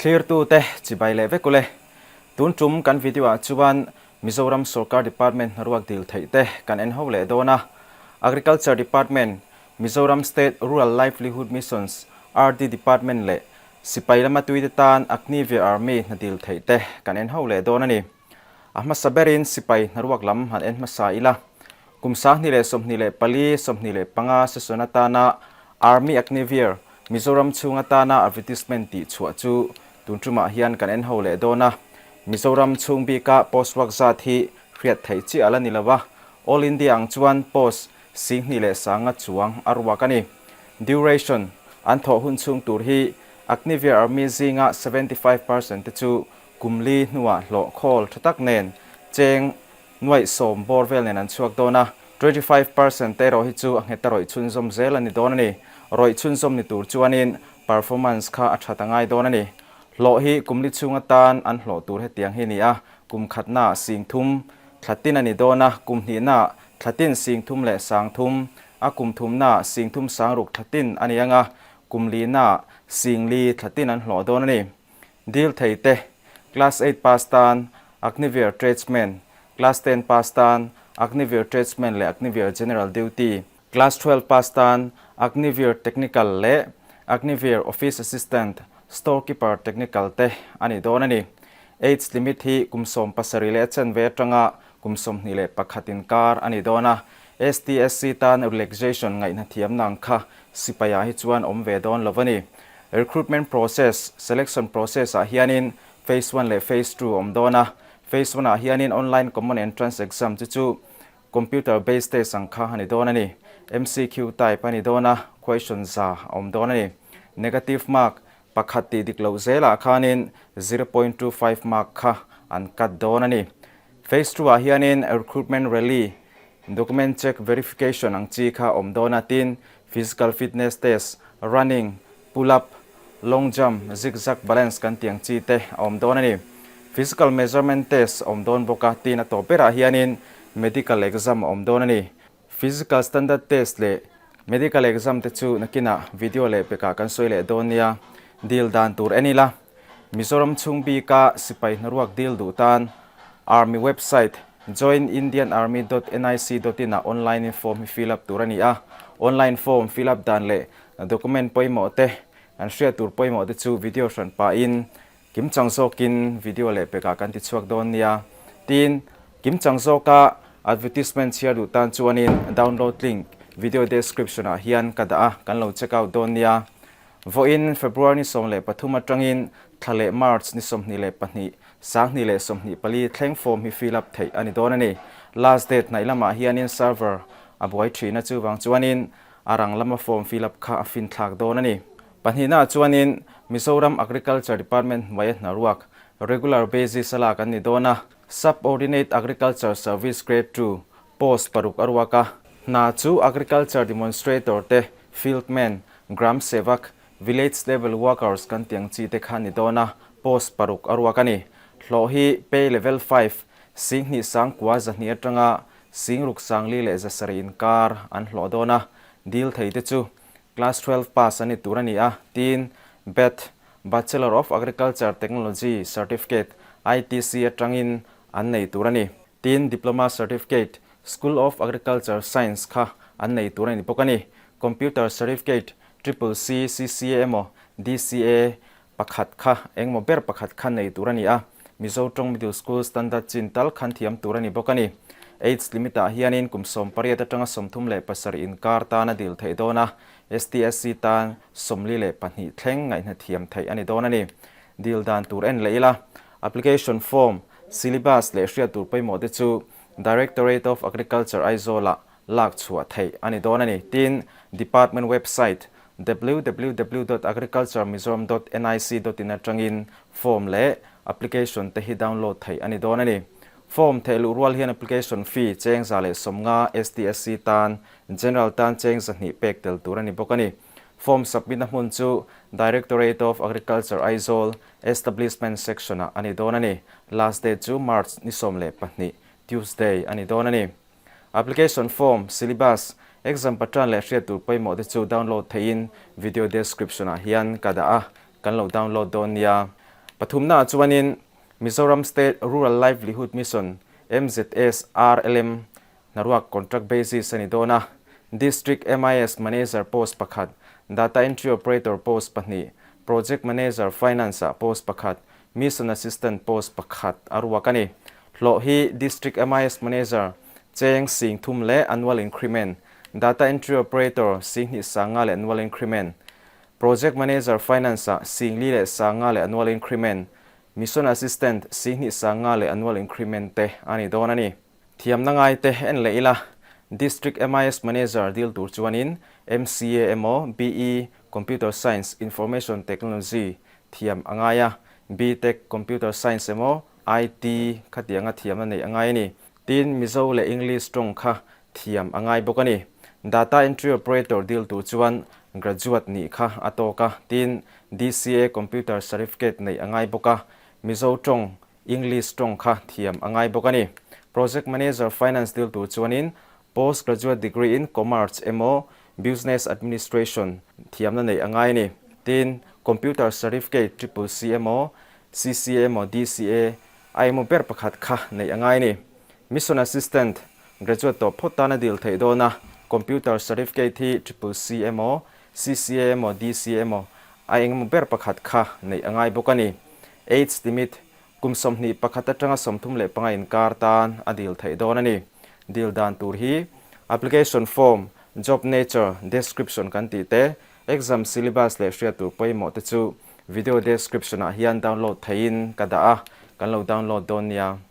Thlirtute chibai leh vek ule. Tun tum kan video ah chuan Mizoram Sorkar Department hnaruak dil theih te kan en ho leh dawn a. Agriculture Department, Mizoram State Rural Livelihood Missions, RD Department leh Sipai lama tuite tan Agniveer Army hna dil theih te kan en ho leh dawn a ni. A hmasa berin sipai hnaruak lam han en hmasa ila. Kum 2024, 25 session atana Army Agniveer Mizoram chhung atana advertisement tih chhuah chu tun tumah hian kan en ho leh dawn a. Mizoram chhung bika post work zat hi hriat theih chiah a la ni lo a, All India ang chuan post 2100 chuang a ruak a ni. Duration, An thawh hun chhung tur hi Agniveer Army zinga 75% te chu kum li hnuah hlawh khawl tha tak nen cheng nuaih sawm bawr vel nen an chhuak dawn a, 25% te erawh hi chu a ngheta rawih chhunzawm zel a ni dawn a ni. Rawih chhunzawm ni tur chuanin performance kha a that a ngai dawn a ni. Hlawh hi kum li chhung atan an hlawh tur hetiang hi a ni a, kum khatnaah sing thum thla tin a ni dawn a, kum hnihnaah thla tin sing thum leh sang thum, a kum thumnaah sing thum sang ruk thla tin a ni ang a, kum linaah sing li thla tin an hlawh dawn a ni. Dil thei te, Class eight pass tan Agniveer Tradesman, Class ten pass tan Agniveer Tradesman leh Agniveer General Duty, Class 12 pass tan Agniveer Technical leh Agniveer Office Assistant, Storekeeper Technical te a ni dawn a ni. Age limit hi kum 17 leh a chanve atanga kum 21 inkar a ni dawn a. STSC tan relaxation ngaihna thiamna ang kha sipaiah hi chuan awm ve dawn lo a ni. Recruitment process, selection process ah hianin phase one leh phase two a awm dawn a. Phase one ah hianin online common entrance exam chu chu computer based test ang kha a ni dawn a ni. MCQ type a ni dawn a, question za a awm dawn a ni. Negative mark pakhat tih dik loh zelah khanin 0.25 mark kha an cut dawn a ni. Phase two ah hianin recruitment rally, document check verification ang chi kha awm dawn a, tin physical fitness test, running, pull up, long jump, zig zag balance kan tih ang chi te a awm dawn a ni. Physical measurement test a awm dawn bawk a, tin a tawp berah hianin medical exam a awm dawn a ni. Physical standard test leh medical exam te chu nakinah video leh pekah kan sawi leh dawn nia. Deal dan tur en ila. Mizoram chhung bika sipai hnaruak deal duh tan Army website joinindianarmy dot nic dot in ah online in form hi fill up tur a ni a. Online form fill up dan leh document pawimawh te kan hriat tur pawimawh te chu video hran pahin Kimchang zawkin video leh pekah kan ti chhuak dawn nia. Tin, kimchang zawka advertisement chhiar duh tan chuanin download link video description ah hian ka dah a, kan lo check out dawn nia. Vawiin February ni 13 atangin thla leh March ni 22, 2024 thleng form hi fill up theih a ni dawn a ni. Last date hnaih lamah hianin server a buai thin a, chuvang chuanin a rang lama form fill up kha a finthlak dawn a ni. Pahnihnaah chuanin Mizoram Agriculture Department hnuaia hnaruak, regular basis a lak an ni dawn a, Sub-Ordinate Agriculture Service Grade Two post paruk a ruak a. Hna chu Agriculture Demonstrator te, Fieldman, Gram Sevak, Village Level Workers kan tih ang chi te kha ni dawn a, post paruk a ruak a ni. Hlawh hi Pay Level Five, 79,200 atanga 64,700 inkar an hlawh dawn a, dil thei te chu Class 12 pass a ni tur a ni a, tiin bat, Bachelor of Agriculture Technology Certificate, ITC atangin an nei tur a ni. Tin, Diploma Certificate, School of Agriculture Science kha an nei tur a ni bawk a ni. Computer Certificate, Triple C, CCA emaw DCA pakhat kha engmaw ber pakhat kha nei tur a ni a, Mizo tawng Middle School Standard chin tal khan thiam tur a ni bawk a ni. Age limit ah hianin kum 18 atanga 37 inkar tan a dil theih dawn a, STSC tan 42 thleng ngaihna thiam theih a ni dawn a ni. Dil dan tur en leh ila, application form, syllabus leh hriat tur pawimawh te chu Directorate of Agriculture Aizawl ah lak chhuah theih a ni dawn a ni. Tin, Department website www dot agriculturemizoram dot nic dot in atangin form leh application te hi download theih a ni dawn a ni. Form theih luh rual hian application fee cheng 150 STSC tan, General tan cheng 200 pek tel tur a ni bawk a ni. Form submit na hmun chu Directorate of Agriculture Aizawl, Establishment Section ah a ni dawn a ni. Last date chu March ni 12, Tuesday a ni dawn a ni. Application form, syllabus, exam pattern leh hriat tur pawimawh te chu download theihin video description ah hian ka dah a, kan lo download dawn nia. Pathumnaah chuanin Mizoram State Rural Livelihood Mission, MZSRLM, hnaruak contract basis a ni dawn a, District MIS Manager post pakhat, Data Entry Operator post pahnih, Project Manager Finance ah post pakhat, Mission Assistant post pakhat a ruak a ni. Hlawh hi District MIS Manager cheng 3000 leh annual increment, Data Entry Operator 2500 leh annual increment, Project Manager Finance ah 4500 leh annual increment, Mission Assistant 2500 leh annual increment te a ni dawn a ni. Thiamna ngai te en leh ila, District MIS Manager dil tur chuanin MCA emaw BE Computer Science, Information Technology, thiam a ngai a, BTech Computer Science emaw IT khatianga thiamna neih a ngai a ni. Tin, Mizo leh English tawng kha thiam a ngai bawk a ni. Data Entry Operator dil tur chuan graduate nih kha a tawk a, tin, DCA Computer Certificate neih a ngai bawk a, Mizo tawng, English tawng kha thiam a ngai bawk a ni. Project Manager Finance dil tur chuanin Post Graduate Degree in Commerce emaw Business Administration thiamna neih a ngai a ni. Tin, Computer Certificate Triple C emaw CCA emaw DCA a emaw ber pakhat kha neih a ngai a ni. Mission Assistant Graduate tawh phawt tan a dil theih dawn a, Computer Certificate hi Triple C emaw CCA emaw DCA emaw a engemaw ber pakhat kha neih a ngai bawk a ni. Age limit, Kum 21 atanga 35 inkar tan a dil theih dawn a ni. Dil dan tur hi Application form, Job nature, Description kan tih te, Exam syllabus leh hriat tur pawimawh te chu video description ah hian download theihin ka dah a, kan lo download dawn nia.